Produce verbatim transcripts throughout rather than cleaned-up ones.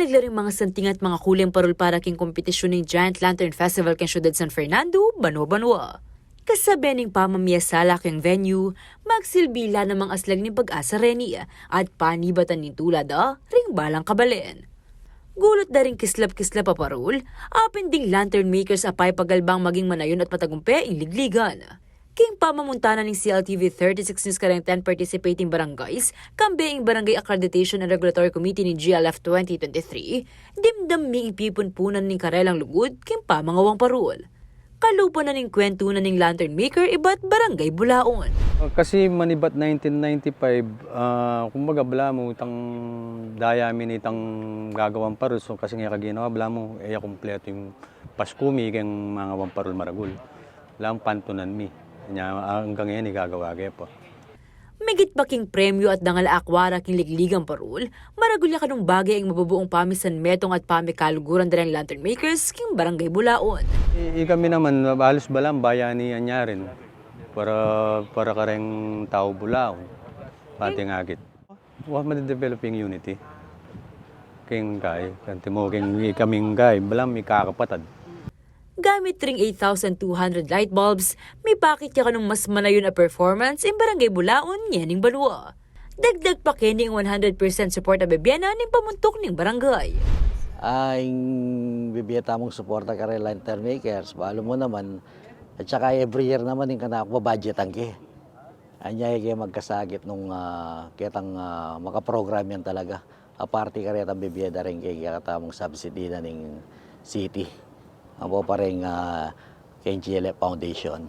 Nagla ring mga santing at mga kuleng parul para king kompetisyun ning Giant Lantern Festival king Syudad San Fernando, banua-banua. Kasabe ning pamamie sala king venue, magsilbi la namang aslag ning pag-asa reni at panibatan ning tula da ring balang kabalen. Gulut da ring kislap-kislap a parul, apin ding lantern makers a paipagalbang maging manayun at matagumpe ing ligligan. King pamamuntanan ning C L T V thirty-six News kareng ten participating barangays, kambe ing Barangay Accreditation and Regulatory Committee ning G L F twenty twenty-three, dimdam mi ing pipunpunan ning karelang lugud king pamangawang parul. Kalupa na ning kwentunan ning lantern maker ibat Barangay Bulaon. Kasi manibat nineteen ninety-five, ah, kumbaga, balamu itang daya mi nitang gagawang parul. So, kasi nga kaginawa, balamu, e ya kumpletu ing Pasku mi keng mangawang parul maragul. Balamu pantunan mi. Nya, anggang ngeni gagawa ke pa. Migit pa king premyu at dangal a akwara king ligligang parul, maragul ya kanung bage ing mabubuung pamisanmetung at pamikaluguran da reng lantern makers king Barangay Bulaon. I, ikami naman, halos balamu bayanian ya rin. Para, para kareng tau Bulaon. Pati ngakit. Wa, madedevelop ing unity. King kai, kanti mo, king ikaming kai, balamu ikakapatad. Gamit ring eight thousand two hundred light bulbs, mipakit ya kanung mas manayun a performance ing Barangay Bulaon ngening banua. Dagdag pa keni ing one hundred percent support a bibie na ning pamuntuk ning barangay. Ah, ing bibie tamung suporta kareng lantern makers, balu mu naman, at saka every year naman ing kanaku babudgetan ke. Anya e ke magkasakit nung, ah, ketang, ah, makaprogram yan talaga. Aparte karetang bibie da rin keng kekatamung subsidy na ning city. Ampo pa rin, ah, keng G L F Foundation.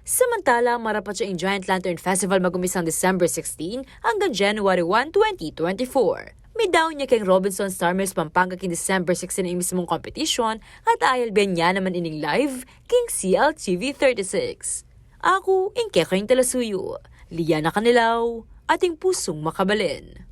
Samantala, marapat ya ing Giant Lantern Festival mag-umisang December sixteen anggang January one, twenty twenty-four. Midaun ya keng Robinson Starmers Pampanga king December sixteen ing mismung competition at ayalben ya naman ining live king C L T V thirty-six. Aku ing kekayung talasuyu, Liana Canilao, ating pusung makabalen.